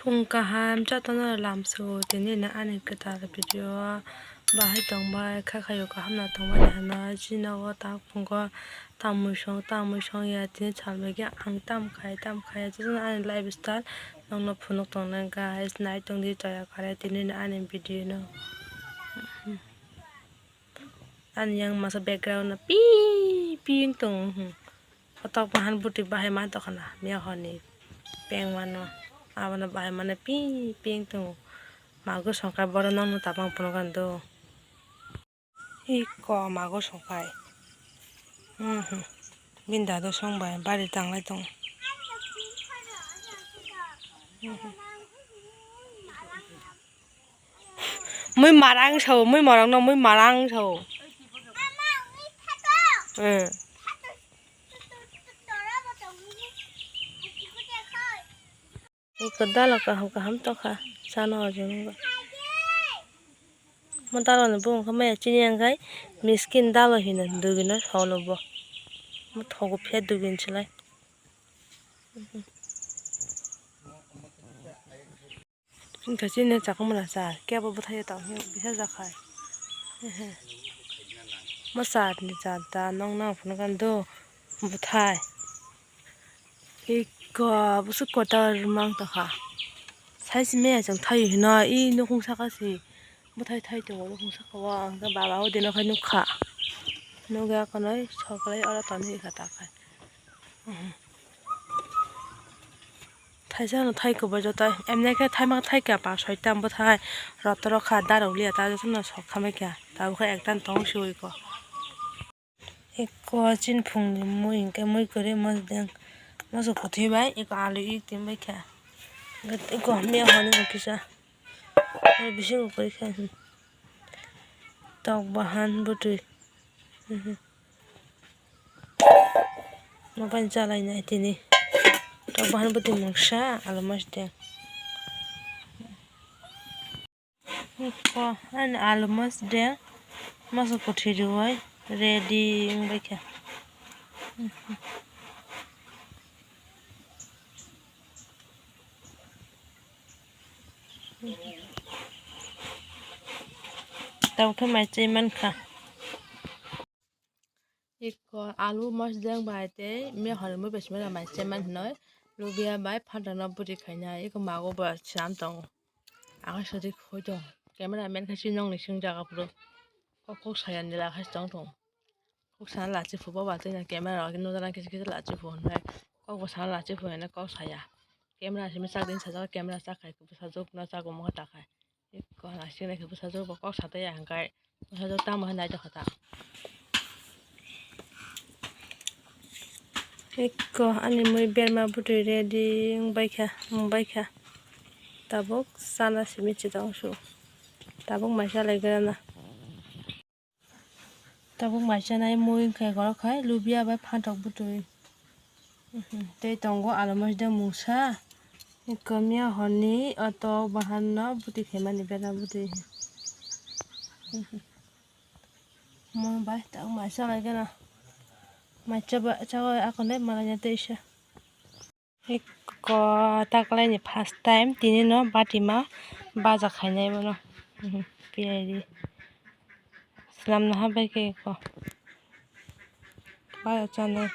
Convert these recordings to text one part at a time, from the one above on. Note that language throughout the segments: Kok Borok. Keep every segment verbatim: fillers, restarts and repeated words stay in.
Phung kaham jotono lamsao tini ani kwtal video o bahai tongbai kha khaio kaham no tongbai hinwi chini nogo tak phungo tamwi song tamwi song ya tini salbai khe ang tam khai tam khai jotono ani lifestyle nokno phunuk tongnai guys nai tongdi toya kare tini ani video no. Ani yang masa background no pi pi wng tongo. Kotok bahan bwtwi bahai man tongkha na miya horni peng mano abono bahai mano ping ping tongo. Mago songkha borok nokno tabang phunukha do. Iko mago songkha. Bini dado songbai bari tanglai tongo. Mui marang sao, mui morok no mui marang sao. Hmm. Iko dalo kaham kaham tokha, chana ojol wngkha. Mo dalo ni bumung khe maya chini yang khai miskin dalo hino dugino sono bo. Mo thogo phiya dugin silai. Wngkha chini chakmana cha kebo bwthaio tong kisa jakhai. Mo cha ni cha da nong nang phunukha do bwthai. Iko bwswk kotor mang tongkha. Sai simi achang thaio hino i nukhung saka si bwthai thai tongo nukhung saka o ang khe baba o dino khai nukha. Nukya khwnwi soklai oro tonwi kha takhai. Thaisa no thai kubui joto emne khe thaima thai kha pa soita bwthai rotoro kha darok liya ta jotono sok khamai kha tabukhe ekta tong siui kho. Eko chinphung ni mui hingke mui kwrwi mosdeng moso kwthwi bai eko alu ik tim bai kha eko hamya hwnwi bo kisa bisingo kwrwi kha tok bahan bwtwi. Mobile chalai nai tini. Tok bahan bwtwi mungsa alu mosdeng. Ani alu mosdeng moso kwthwi rwui ready wngbaikha. Tabukhe mai chai mankha. Eko alu mosdeng bai tei mia hwnwi mui bai simi rok mai chai man hinwi lubia bai phantok no bwtwi khainai eko mago bo swnam tongo. Ang sadi khoi tong camera man khe chini nokni sing jaga phuru kok kok saya ni la khai tong tong kok sana lachi phu bo ba tei camera rok nujana kisa kisa lachi phu hinwi kok bo sana lachi phu hinwi kok saya camera simi chak din sajak camera chak khai bwsajwk no chak omo khe ta khai. Eko naisik naisik bwsajwk bo kok sataya hwnkhe bwsajwk tamo khe naitokha ta. Eko ani mui berma bwtwi ready wngbaikha wngbaikha tabuk chana simi chwtang su tabuk mai chalai gana. Tabuk mai chanai mui wngkha gorok hai lubia bai phantok bwtwi. Tei tongo alu mosdeng mungsa. Eko mia horni o tok bahan no bwtwi khaimani bera bwtwi. Mo bai tabuk mai chalai gana. Mai chaba chawi akonde malai teisa. Eko taklaini first time tini no batima baja khainai bono. Piyari swnamna habai khe eko baja chanai.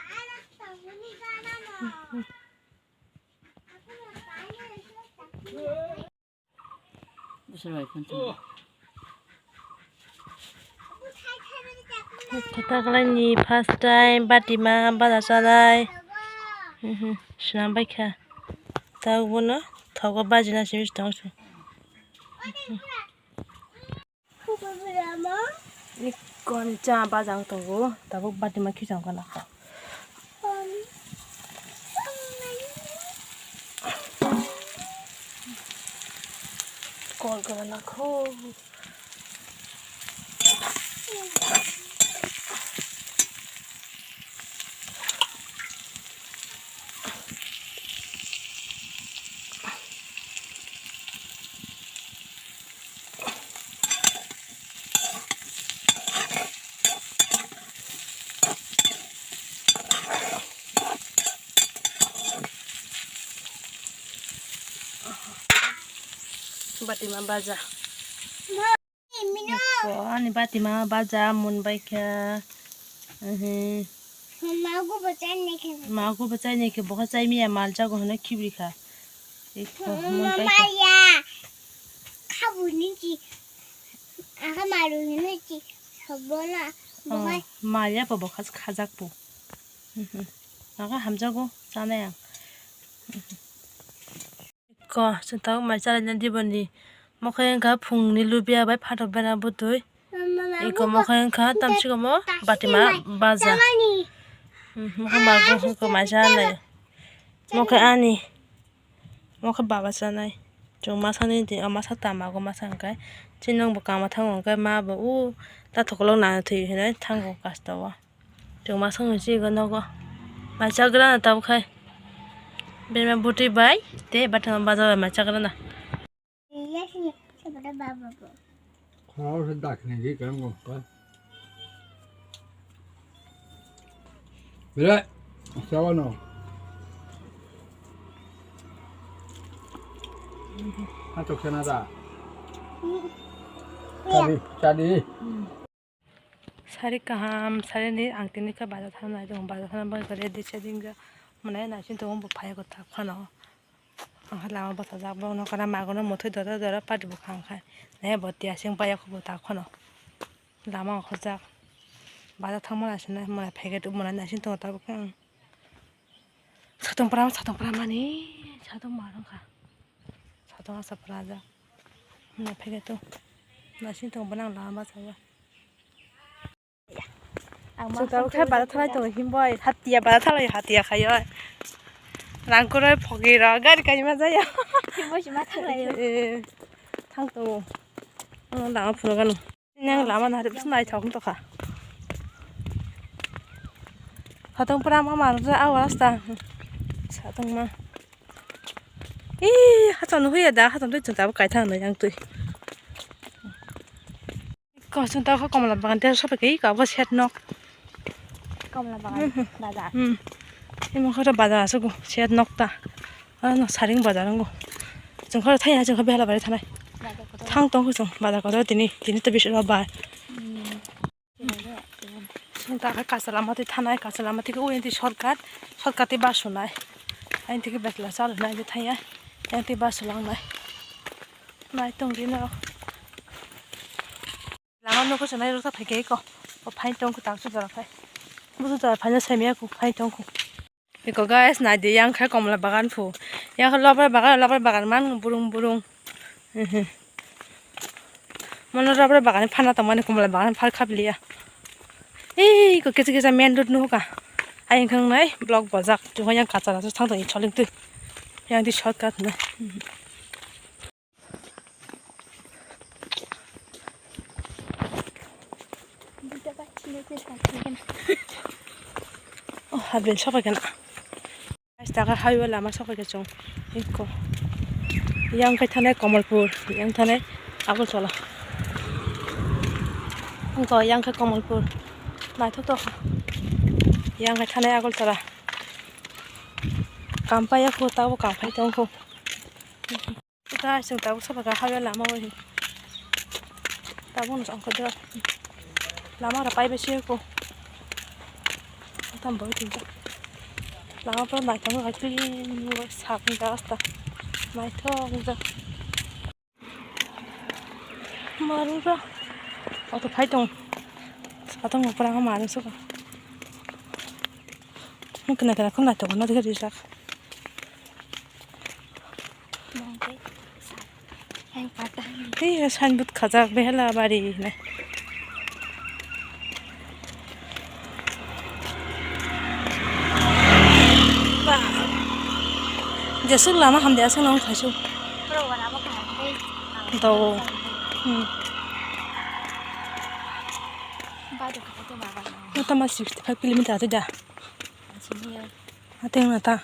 Taklaini first time batima baja chanai. Swnam baikha. Tabuk bono thogo bajina simi tong se. Ikon cha bajang tongo, tabuk batima khichang kana kha. Kol kana kho. Batima baja. Ko ani batima baja mun bai kha. Ehe. Magu bo chai ni khe. Magu bo chai ni khe, bo kha chai miya, mal jago hwnwi khibri kha. Iko mun bai kha. Maya. Khabu ni chi. Aga maru ni chi. Sabona. Oh, bo khai. Maya bo bo kha khajak bo. Mhm. Aga hamjago chanai ang. Ko, chwng tabuk mai chalaina diboni. Mokhe wngkha phungni lubia bai phatok bera butwi. Iko mokhe wngkha tamsikomo batima baja. Hmm, mokhe margo hwnkhe mai chanai. Mokhe ani. Mokhe baba chanai. Chwng masani di, o masa tamago masa hwnkhe. Chini nungbo kama thango hwnkhe ma bo u tathok kolok nana thwi hinwi thango kasta o. Chwng masung ni chigo nogo. Mai chagrana tabuk khai. Bini bwtwi bai tei bathang baja bai mai chagrana. Khorok se dakhnai di kang go ka. Bere, sawa no. Hatok sana da. Chadi, chadi. Sari kaham, sari ni ang tini khe bazar thang nai tongo, bazar thang bai khe ready se ding ja. Mane naisin tongo bo phai kotha phano. Ang khe lama bwsajak bo nokara magono muthwi dora dora padi bwkha ang khai. Ne bo tiya sing pai yakho bo ta khano. Lama okhorjak. Bazar thang mala sinai mala phaikhe tubunai naisin tongo tabuk khe ang. Satong pram, satong pram mani, satong marong kha. Satong asa praja. Na phege to. Na sing tong banang lama saya. Ang ma suka khai bara thalai tong him boy, hatia bara thalai hatia khayo. Rang kuroi phogi ro gari kai ma jaya. Him boy si ma thalai. Eh, thang to. Ang lama phuru ganu. Nang lama nari bwswk naithok wng tongkha. Hatong pura ma manjak awa rasta. Satong ma. Ih, hachal no huya da, hachal twi chwng tabuk kaithang nai yang twi. Ko chwng tabuk Komla bagan te sopai kai ka bo set nok. Komla bagan bazar. Hmm. Imo kho bazar asuk set nok ta. Ano saring bazar ngo. Chwng kho thaya chwng kho behla bari thanai. Thang tong kho chwng bazar kotor tini, tini to bish robar. Hmm. Chwng ta khe kacha lama twi thanai, kacha lama twi khe uyang twi shortcut, shortcut twi bus sunai. Ayang twi khe betla chalwnai twi thaya, ayang twi bus sulangnai. Nai tong di no. Lama nukho chwng nai rwkha phaikhe eko. O phai tongkho takchu jora phai. Busu jora phaina saimaya kho phai tongkho. Eko guys, nai di yang khe komla bagan phu. Yang khe lobar bagan, lobar bagan man burung burung. Mono lobar bagan phana tongmani komla bagan phar khabliya. Ei ko kisa kisa main road nuhuka. Ayang khe nai block bojak. Chukha yang kacha kacha thang tong i choling twi. Yang di shortcut na. Oh, habel sopai kana. Guys, taka highway lama sopai ka chwng. Eko. Yang khai thanai Kamalpur, yang thanai Agartala. Eko, yang khai Kamalpur. Naithok tokha. Yang khai thanai Agartala. Kampaiya kho, tabo kampai tongkho. Guys, chwng tabuk sopai kha highway lama o. Tabuk no chwng kha lama rok paibai se kho. Tam bai tong kha. Lama pura naithok kha clean, sap wng kha rasta. Naithok wng kha. Marura. Auto phai tong. Satong pura marung suka. Kena kena khum naithok na dikha rijak. Tei signboard khajak Behelabari hinwi. Jesuk lama hamdi aswk nang khaisu. Daw. Hmm. Tama sixty five kilometer ate da. Ateng na ta.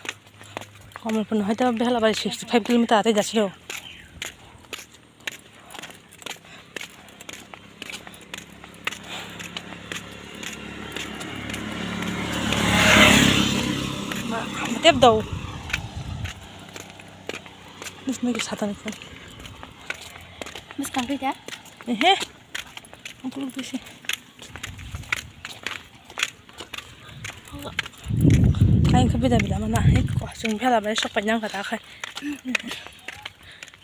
Kamalpur no hai ta Behelabari sixty five kilometer ate da silo. Tep daw. Nus mai ki satan ko. Bwskang khe kha? Ehe. Ang kuluk bisi. Ang khe bida bida mana. Hei ko chwng bhela bai sok pai nang kha ta khai.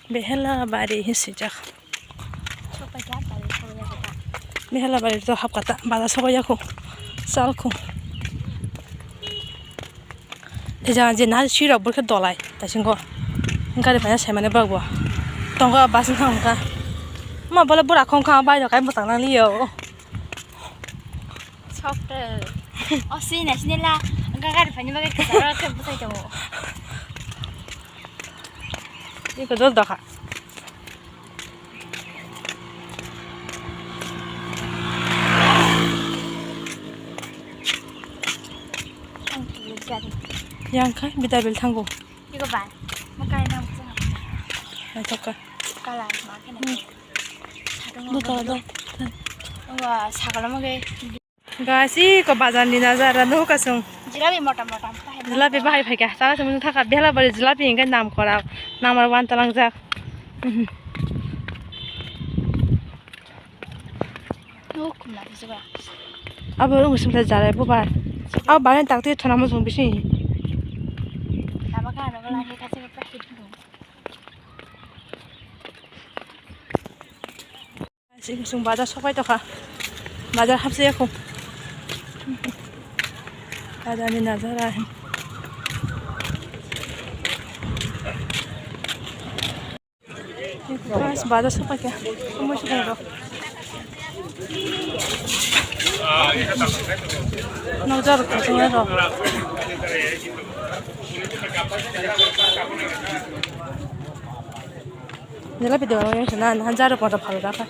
Behela bari hi swijak. Sok pai kha, bari sok pai kha. Behela bari to hap kha ta. Bada sok ya khu. Sal khu. Tei jang je na sui rok bo khe dolai taisingo gari paina sai mani borok bo tongo bus wng thang kha ma bole bura khong kha bai rok kai bwtang nang liyo. Sok te o sui na sini la gari paina bagwi kwcharo khe bwsai tongo. Iko dos dakha. Yang kha bida bil thango. Iko bai. Makai na bwswng. Naithok kha. Kala ma khe na. Duta da. Wa sagala ma ge. Guys, iko bazar ni nazara nuh kasung. Jelabi mota mota. Jelabi bahai phaikha. Sala sumung thaka behla bari jelabi hingke nam kora. Number one talangjak. Nuh khumna bisi ba. Abo rung simple jare bubar. Abo baren takti thona mo sung bisi. Lama ka ano lagi kasi ka. Chwng bazar sokpai tokha. Bazar hapsaya kho. Bazar ni nazara. Guys, bazar sokpai kha. Omo sokpai rok. Nokjar kho sokpai rok. Jelabi dewar wngya se na, na jaro poto phal da kha.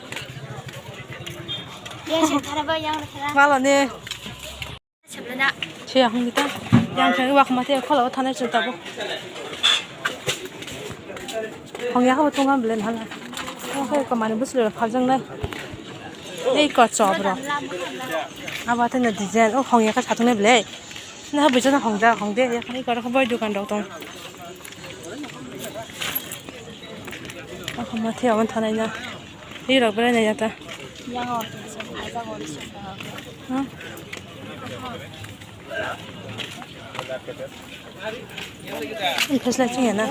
Yang sing thara ba yang thara. Malo ne. Seblena. Se ang ni ta. Yang khe wak ma the kholo thanai chwng tabuk. Hong ya ho tunga blen hala. Hong khe ko mani busle phal jang nai. Ei ko chop ro. Aba the na design o hong ya kha satung nai ble. Na bujo na hong ja hong de ya kha ni ko ro bai dukan rok tong. Ako mathe awan thanai na. Ri rok bwlai nai ya ta. Yang o kisa ajak o ri suk ta. Ha? Ang khe slai chwng ya na.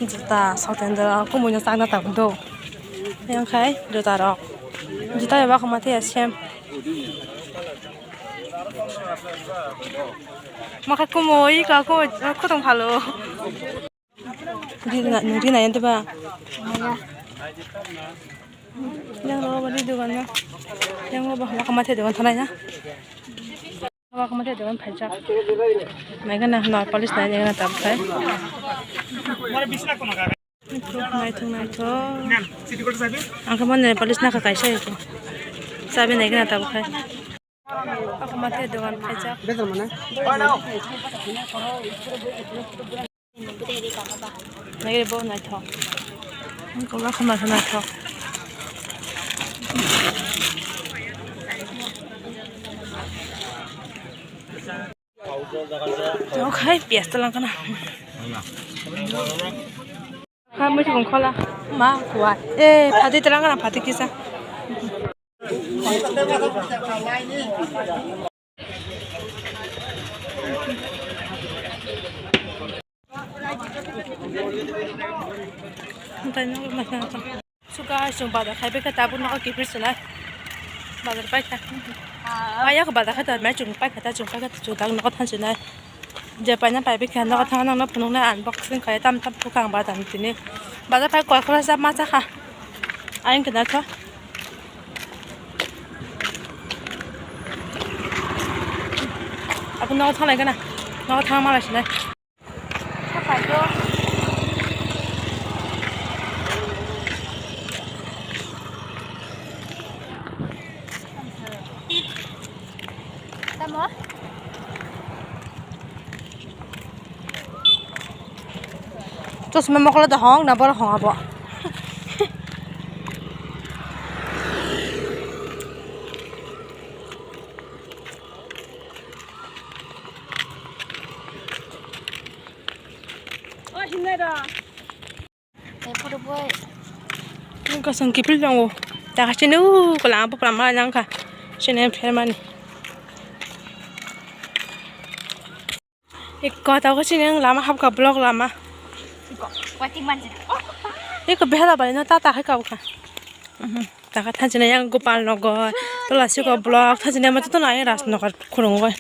Juta, soten da, kumui no chakna ta do. Yang khai juta rok. Juta ya ba khoma the ya sem. Makha kumui ka kumui khotong phalo. Rina, rina yan ba? Yang lo ba di dugan na. Yang lo ba wa kama the dugan thanai na. Wa kama the dugan phai cha. Nai gana na police nai gana tam khai. Nai thung nai tho. Ang kama ne police na ka kaisa iko. Sabi nai gana tam khai. Wa kama the dugan phai cha. Nagari bo naithok. Kola khama khe naithok. Tok hai piyas talang kana. Ha muchung khola. Ma kuat. Eh, phati talang kana phati kisa. Suka chwng bazar khai bwkha tabuk nogo kiphil swnai. Bazar paikha. Maya khe bazar khai tabuk chwng paikha ta chwng paikha ta chwng tak nogo thansinai. Je paina pai bwkha nogo thang nang no phunuknai unboxing khai tam tam bwkha ang bazar ni tini. Bazar pai koi khoroksa ma chakha. Ayang khe naitho. Abo nogo thanglai gana. Nogo thang malai sinai. Tamo? Chosma mokolo da hong na boro hong abo. O hinai da. Tei photo boi. Kosong kiphil tongo. Taka sini u kola apo pala ma nang kha. Sini phermani. Ikko ta ko sini ang lama hapkha block lama. Ikko behela bai no ta ta hai kha bwkha. Taka thanchina yang Gopal Nagar. Tola siko block thanchina ma to nai Rajnagar khurung bai.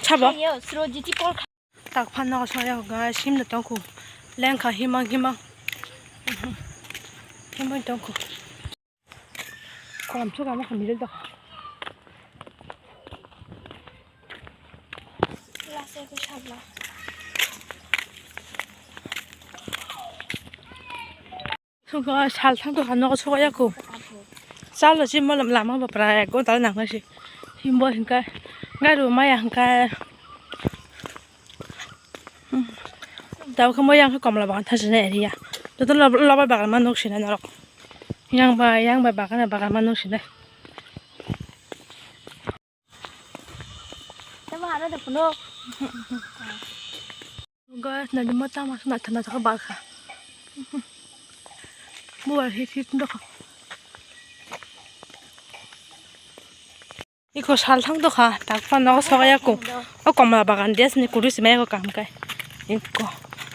Sabo. Tak phan no soya guys, himno tongkho. Lengkha himang himang. Himang tongkho. Kolam suka mo khamil da. Suka sal thang to hano suka yako. Salo si mo lama ba pra ek gonta nang si. Himbo hingka. Garu maya hingka. Tabo khe mo yang khe komla bagan thang sinai area. Joto lobar bagan ma nuk sinai norok. Yang bai, yang bai bagan, bagan ma nuk sinai. Guys, nadi mo tama suna thana thaka bakha. Buar hit hit dokha. Iko sal thang dokha, tak phano nogo sokya ko. O komla bagan des ni kuru sima ko kam kai. Iko.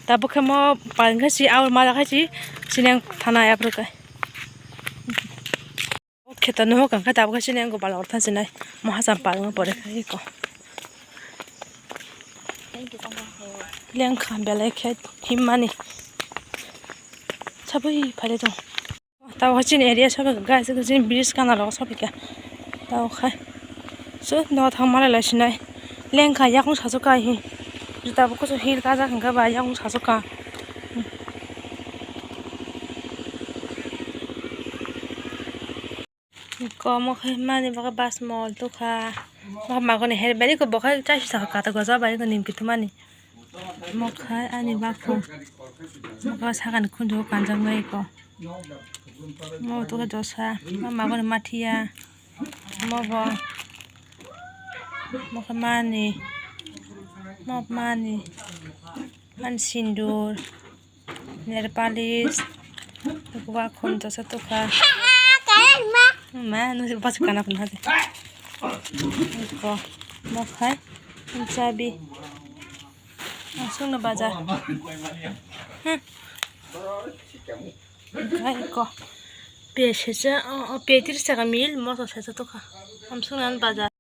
Tabo khe mo paling khe si aur mala khe si sineng thana yapro kai. O kheto no hokang khe tabo khe sineng ko bala ortha sinai. Mo hasam paling pore kai iko. Lengkha belai khe himmani. Sabui phale tong. Tabo chini area sobe guys, chini bridge kana rogo sobe kha. Tabo khai. So no thang mala lai sinai. Lengkha yakung sasu kai hi. Juta bo kusu hil kajak hingka ba yakung sasu ka. Komo khai mani baka bas mol tukha. Baka magoni her beri ko bokhai chai saka kata goja bari ko nimki tumani. Mo khai ani bakho. Mo khai sakani khunju kanjak nai ko. Mo to dosa. Mo magoni mathiya. Mo bo. Mo khai mani. Mo mani. Mani sindur. Nail polish. Bakho dosa tukha. Ma, no se bas kana pun hade. Ko. Mo khai. Chabi. Sungna bazar. Hmm. Hai ko. Pe sesa, o, o, pe tris taka mil, moso sesa tukha. Am sungna bazar.